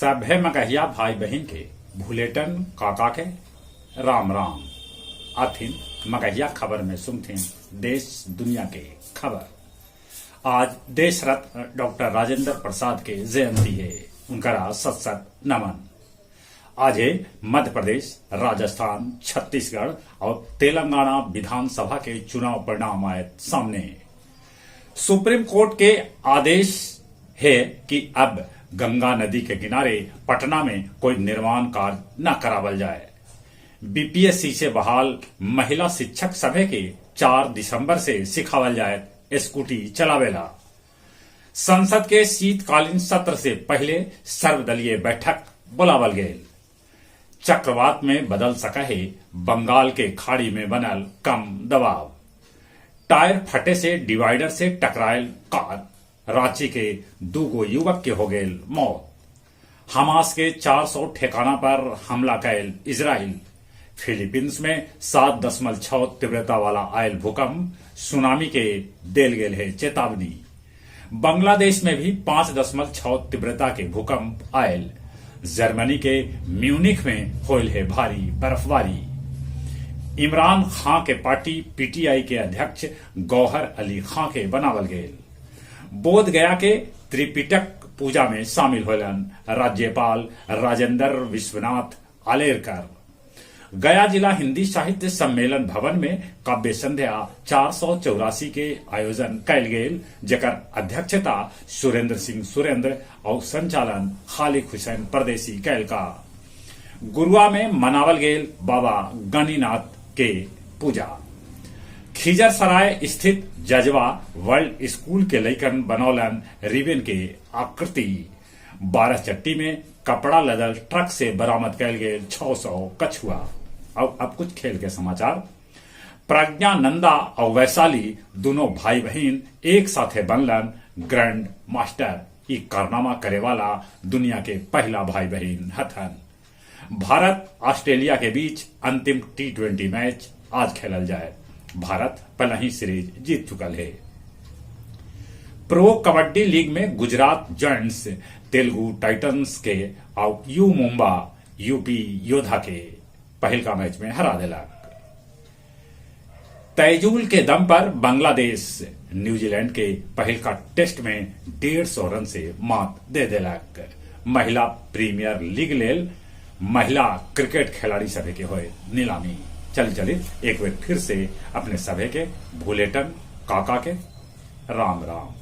सभे मगहिया भाई बहिन के भुलेटन काका के राम राम। आथिन मगहिया खबर में सुनथिन देश दुनिया के खबर। आज देश रत्न डॉक्टर राजेंद्र प्रसाद के जयंती है, उनकरा सत सत नमन। आज मध्य प्रदेश, राजस्थान, छत्तीसगढ़ और तेलंगाना विधानसभा के चुनाव परिणाम आए सामने। सुप्रीम कोर्ट के आदेश है कि अब गंगा नदी के किनारे पटना में कोई निर्माण कार्य न करावल जाए। बीपीएससी से बहाल महिला शिक्षक सभे के 4 दिसंबर से सिखावल जाए स्कूटी चलावेला। संसद के शीतकालीन सत्र से पहले सर्वदलीय बैठक बुलावल गेल। चक्रवात में बदल सका है बंगाल के खाड़ी में बनल कम दबाव। टायर फटे से डिवाइडर से टकरायल कार, रांची के दूगो युवक के हो गेल मौत। हमास के 400 ठिकाना पर हमला कैल इजराइल। फिलीपींस में 7.6 तीव्रता वाला आयल भूकंप, सुनामी के देल गेल है चेतावनी। बांग्लादेश में भी 5.6 तीव्रता के भूकंप आयल। जर्मनी के म्यूनिख में होयल है भारी बर्फबारी। इमरान खां के पार्टी पीटीआई के अध्यक्ष गौहर अली खां के बनावल गेल। बोध गया के त्रिपिटक पूजा में शामिल होलन राज्यपाल राजेंद्र विश्वनाथ आलेरकर। गया जिला हिंदी साहित्य सम्मेलन भवन में काव्य संध्या 484 के आयोजन कैल गेल, जेकर अध्यक्षता सुरेंद्र सिंह सुरेंद्र और संचालन खालिक हुसैन परदेसी कैल का। गुरुआ में मनावल गेल बाबा गणिनाथ के पूजा। खिजरसराय स्थित जजवा वर्ल्ड स्कूल के लइकन बनौलन रिबन के आकृति। बारहचट्टी में कपड़ा लदल ट्रक से बरामद कैल गेल 600 कछुआ। और अब कुछ खेल के समाचार। प्रज्ञानंदा और वैशाली दोनों भाई बहन एक साथे बनलन ग्रैंड मास्टर। ई कारनामा करे वाला दुनिया के पहला भाई बहन हथन। भारत ऑस्ट्रेलिया के बीच अंतिम टी20 मैच आज खेलल जाए। भारत पहले ही सीरीज जीत चुकल है। प्रो कबड्डी लीग में गुजरात जायंट्स तेलुगु टाइटंस के और you Mumba UP योद्धा के पहिलका मैच में हरा देलक। तैजूल के दम पर बांग्लादेश न्यूजीलैंड के पहिलका टेस्ट में 150 रन से मात दे देलक। महिला प्रीमियर लीग लेल महिला क्रिकेट खिलाड़ी सभे के होए नीलामी। चल चले एक बार फिर से अपने सभे के भूलेटन काका के राम राम।